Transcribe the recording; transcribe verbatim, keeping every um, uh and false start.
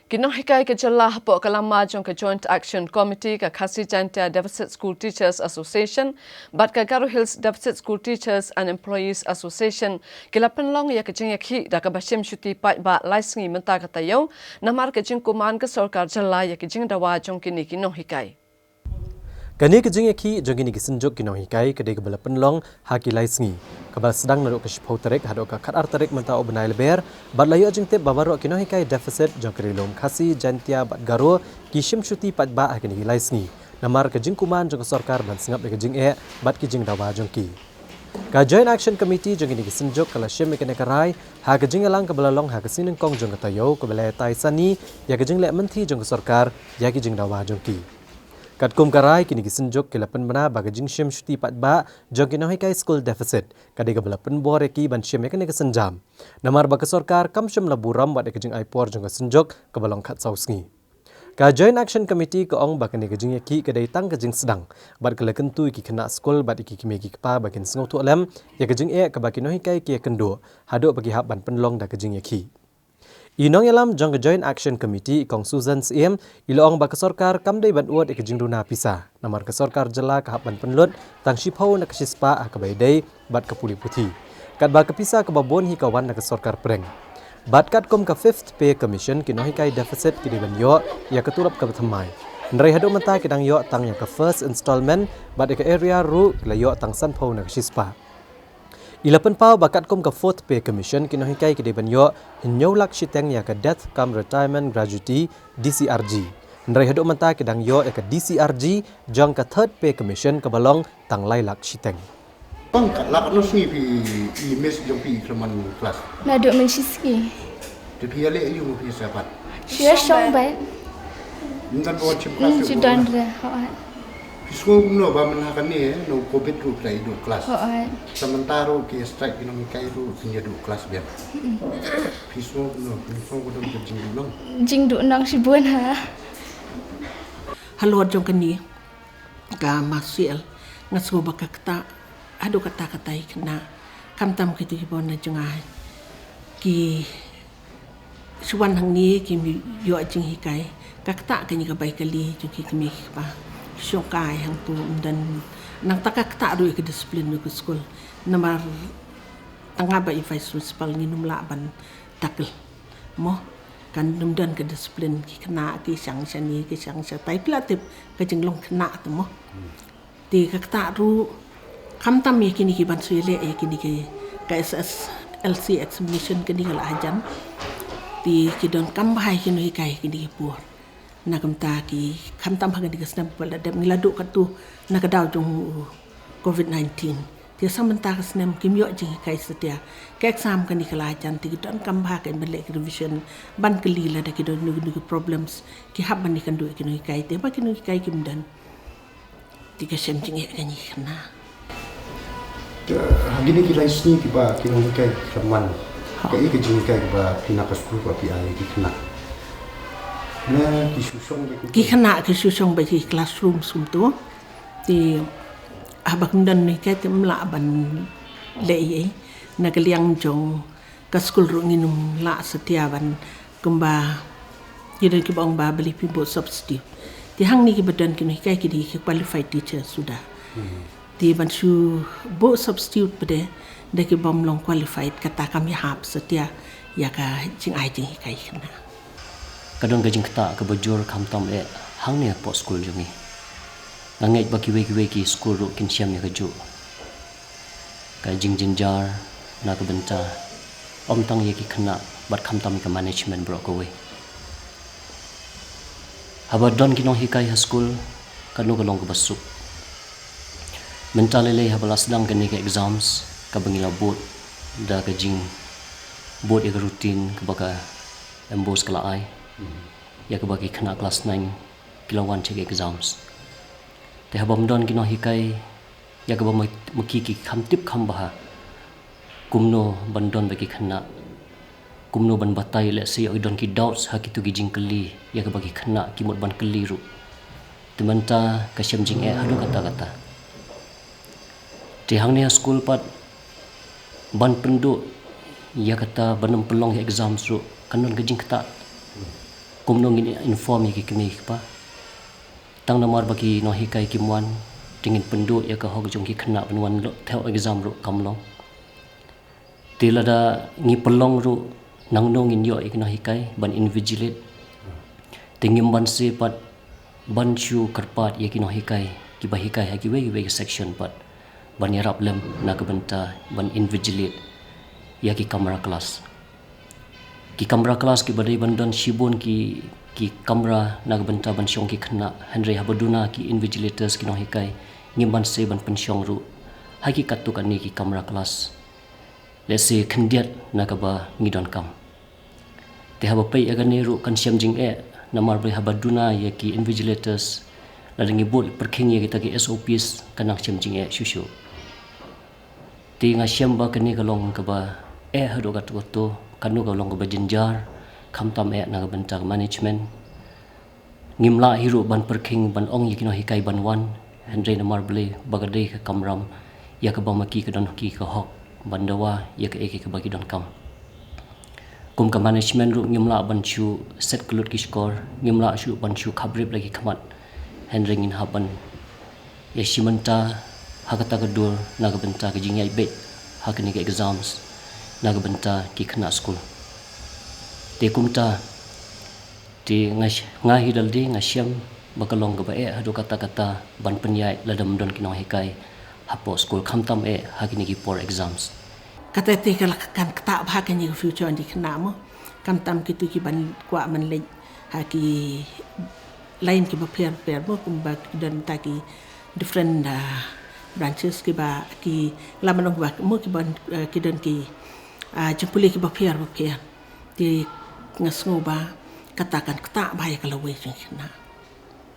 Ki nonghikai ka jylla hapoh ka lama jong ka Joint Action Committee, ka Khasi Jaintia Deficit School Teachers Association bad ka Garo Hills Deficit School Teachers and Employees Association ki la pynlong ïa ka jingïakhih da kaba shim shuti paidbah lai sngi mynta ka taïew, namar ka jingkuman ka sorkar jylla ïa ka jingdawa jong kine ki nonghikai. Kane ka jingïakhih jong kine ki synjuk ki nonghikai ka dei kaba la pynlong ha ki lai sngi, kaba la sdang naduh ka shiphew tarik haduh ka khatar tarik mynta u bnai Lber, bad la ïoh jingtip ba baroh ki nonghikai deficit jong ka Ri Lum Khasi, Jaintia bad Garo ki shim shuti paidbah ha kine ki lai sngi, namar ka jingkuman jong ka sorkar ban sngap ïa ka jingeh bad ki jingdawa jong ki. Ka Joint Action Committee jong kine ki synjuk ka la shim ïa kane ka rai ha ka jingïalang kaba la long ha ka sngi nyngkong jong ka taïew, kaba la ïatai sani ïa ka jingleh mynthi jong ka sorkar ïa ki jingdawa jong ki. Katkum ka rai, kine ki synjuk ki la pynbna ba ka jingshim shuti paidbah jong ki nonghikai school deficit ka dei kaba la pynbor ïa ki ban shim ïa kane ka sienjam, namar ba ka sorkar kam shym la burom wat ïa ka jingai por jong ka synjuk kaba long khatsaw sngi. Ka Joint Action Committee ka ong ba kane ka jingïakhih ka dei tang ka jingsdang, bad ka la kyntu ïa ki khynnah skul bad ïa ki kmie ki kpa ba kin sngewthuh lem ïa ka jingeh kaba ki nonghikai ki ïakynduh haduh ba ki hap ban pynlong da ka jingïakhih. I nongïalam jong ka Joint Action Committee, i Kong Susan Syiem, i la ong ba ka sorkar kam dei ban ud ïa ka jingduna pisa, namar ka sorkar jylla ka hap ban pynlut tang shiphew na ka shispah ha kaba ïadei bad ka pule puthi, katba ka pisa kaba bun hi ka wan na ka sorkar pdeng. Bad katkum ka Fifth Pay Commission, ki nonghikai deficit ki dei ban ïoh ïa ka tulop kaba thymmai, hynrei haduh mynta ki dang ïoh tang ïa ka first installment, bad ïa ka arrear ruh ki la ïoh tang sanphew na ka shispah. I la pynpaw ba katkum ka Fourth Pay Commission, ki nonghikai ki dei ban ïoh hynñiew lak shiteng ïa ka Death cum Retirement Gratuity, D C R G, hynrei haduh mynta ki dang ïoh ïa ka D C R G jong ka Third Pay Commission kaba long tang lai lak shiteng. Pang ka lak no sngi phi i miss jong phi i khlaman klas. Naduh mynshisngi. Te phi ïaleh ïa u phi sa pat. Shu ïa shong bad. Mynta ba wan shim klas. Hmm, shu don re, hooid. Phi sngew kumno ba mynta kane, eh, no covid ruh phi la ïa duh klas. Hooid. Sa mynta ruh ki strike ki nonghikai ruh phin ïa duh klas biang. Mm. Phi sngew kumno, phi sngew kumno ka jingduhnong. Jingduhnong shibun ha. Halor jong kane ka Marsiel, nga sngew ba ka ktah haduh katta katta i khynnah, khamtam kito kiba wan na jngai, ki shu wan hangne kim ïoh jinghikai. Ka ktah kane ka bai kali jong ki kmie ki kpa. Shongkai hangto, ym don, nangta ka ktah ruh ïa ka discipline jong ka skul. Namar tang nga ba i vice principal ngin ym lah ban tackle. Mo, kan ym don ka discipline, ki khynnah ki shang shane, ki shang shatai, phi la tip ka jinglong khynnah te mo. Te ka ktah ruh, khamtam ïa kine ki ban shu ïaleh ïa kine ki, ka S S L C examination kine ki la hajan. Te ki donkam bha ïa ki nonghikai kine ki por. Na ka bynta ki, khamtam ha kane ka snem ba la dep, ngi la duh katto na ka daw jong u covid nineteen. Te sa mynta ka snem kim ïoh jinghikai satia. Ka exam kane ka la jan, te ki donkam bha ka ban leh ki revision, ban kylli lada ki don kino kino ki problems, ki hap ban ïakynduh ïa ki nonghikai, te ba ki nonghikai kim don. Te ka shem jingeh kane ka khynnah. Te ha kine ki lai sngi kiba ki nonghikai ki la man, kaei ka jinghikai kaba phi na ka skul ba phi ai ïa ki khynnah? Na ki shu shong beit ki khynnah, ki shu shong beit ki classroom sum tu. Te haba kim don nonghikai te ym lah ban leh ei ei. Na ka liang jong ka skul ruh ngin ym lah satia ban, kumba ki don kiba ong ba balei phi buh substitute. Te hangne kiba don ki nonghikai ki dei ki qualified teacher suda. Hmm. Te ban shu buh substitute pat de da ki bym long qualified, kata kam ïahap satia ïa ka jingai jinghikai khynnah. Ka don ka jingktah kaba jur khamtam eh hangne hapoh skul jong ngi. Nga ngeit ba kiwei kiwei ki skul ruh kin shem ïa kajuh ka jingjynjar na ka bynta ym tang ïa ki khynnah bad khamtam ïa ka management baroh kawei. Haba don ki nonghikai ha skul, kano ka long kaba suk? Mynta lei lei haba la sdang kane ka exams kaba ngi la bud da ka jingbud ïa ka routine kaba ka MBOSE ka la ai, ïa kaba ki khynnah klas nine ki la wan check exams. Te haba ym don ki nonghikai, ïa kaba ma, ma ki ki kham tip kham bha kumno ban don bad ki khynnah, kumno ban batai, lehse ïoh don ki doubts ha kito ki jingkylli ïa kaba ki khynnah ki mut ban kylli ruh. Te mynta ka shem jingeh haduh katta katta. Te hangne ha skul pat ban pynduh ïa kata ban ym pynlong ïa exams ruh kan don ka jingktah. Kumno ngin inform ïa ki kmie ki kpa? Tang namar ba ki nonghikai kim wan, te ngin pynduh ïa ka hok jong ki khynnah ban wan thew exam ruh kam long. Te lada ngi pynlong ruh, nangno ngin ïoh ïa ki nonghikai ban invigilate? Te ngim banse pat ban shu kyrpad ïa ki nonghikai kiba hikai ha kiwei kiwei ki section pat ban ïarap lem na ka bynta ban invigilate ïa ki camera class. Ki camera class kiba dei ban don shibun ki, ki camera na ka bynta ban shong ki khynnah, hynrei haba duna ki invigilators, ki nonghikai, ngim banse ban pynshong ruh ha ki katto katne ki camera class. Lehse khyndiat na kaba ngi donkam. Te haba peit ïa kane ruh kan shem jingeh, namar ba haba duna ïa ki invigilators, lada ngi bud pyrkhing ïa kita ki S O Ps, kan nang shem jingeh shuh shuh. Te nga shem ba kane ka long kaba eh haduh katta katta, kano ka long kaba jynjar, khamtam eh na ka bynta ka management. Ngim lah hi ruh ban pyrkhing ban ong ïa ki nonghikai ban wan, hynrei namar balei ba ka dei ka kamram ïa kaba ma ki ka don ki ka hok ban dawa ïa kaei kaei kaba ki donkam. Kum ka management ruh ngim lah ban shu set kyllut ki shkor, ngim lah shu ban shu khabrip la ki khmat, hynrei ngin hap ban ïa shim bynta ha kata ka dur na ka bynta ka jingïaid beit ha kine ki exams na ka bynta ki khynnah skul. Te kumta, te nga sh-, nga hi da lade nga shem ba ka long kaba eh haduh katta katta ban pynïaid lada ym don ki nonghikai hapoh skul, khamtam eh ha kine ki por exams. Kata te ka la kan ktah bha kane ka future jong ki khynnah mo. Khamtam kito kiban kwah ban leit ha ki line kiba pher pher mo, kumba ki don ta ki different, ah, branches kiba ki la manong ba mo kiban, ah, ki don ki, ah, jingpule kiba pher ba pher. Te nga sngew ba kata kan ktah bha ïa ka lawei jong ki khynnah.